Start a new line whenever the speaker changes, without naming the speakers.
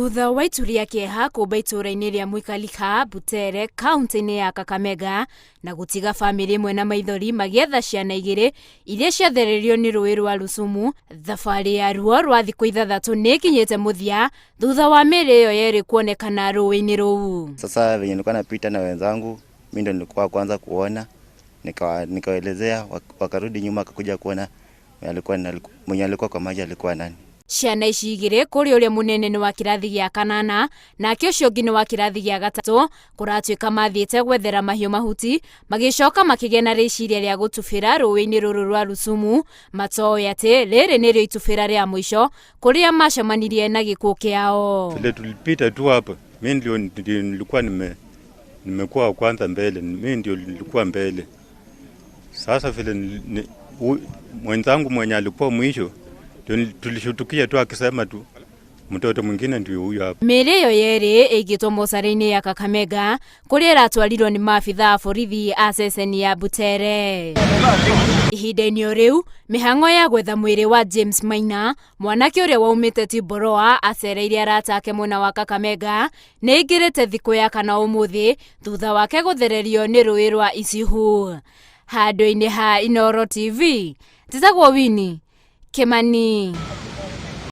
Thutha wa itu rĩa kĩeha kũmba itũũra-inĩ rĩa Mwikalika, Butere, kaunti-inĩ ya Kakamega na gũtiga bamĩrĩ ĩmwe na maithori magĩetha ciana igĩrĩ iria ciathererio nĩ rũĩ rwa Rusumu, thabarĩ ya ruo rwa thikũ ithathatũ nĩ ĩkinyĩte mũthia thutha wa mĩĩrĩ ĩyo yerĩ kuonekana rũĩ-inĩ rũu.
Sasa venye nilikuwa napita na wenzangu, mi ndo nilikuwa wa kwanza kuona, nikawaelezea, wakarudi nyuma wakakuja kuona mwenye alikuwa kwa maji alikuwa nani.
Ciana ici igĩrĩ kũrĩ ũrĩa mũnene nĩ wa kĩrathi gĩa kanana nake ũcio ũngĩ nĩ wa kĩrathi gĩa gatatũ kũratuĩka mathiĩte gwethera mahiũ mahuti magĩcoka makĩgĩa na rĩciria rĩa gũtubĩra rũĩ-inĩ rũrũ rwa Rusumu matoĩ atĩ rĩrĩ nĩrĩo itubĩra rĩa mũico kũrĩa macemanirie na gĩkuũ kĩao.
Vile tulipita tu hapa, mi ndio nilikuwa nimekuwa wa kwanza mbele, mi ndio nilikuwa mbele. Sasa vile mwenzangu mwenye alikuwa mwisho ndio tulishutukia tu akisema tu mtoto mwingine ndio huyo hapa.
Mĩĩrĩ ĩyo yerĩ ĩigĩtwo mocarĩ-inĩ ya Kakamega kũrĩa ĩratwarirwo nĩ maabitha a borithi a ceceni ya Butere. Ihinda-inĩ o rĩu mĩhang'o ya gwetha mwĩrĩ wa James Maina mwanake ũrĩa waumĩte Timboroa acereire arata ake mwena wa Kakamega nĩ ĩingĩrĩte thikũ ya kana ũmũthĩ thutha wake gũthererio nĩ rũĩ rwa Isihu. Handũ-inĩ ha Inooro TV, njĩtagwo Winnie Kimani.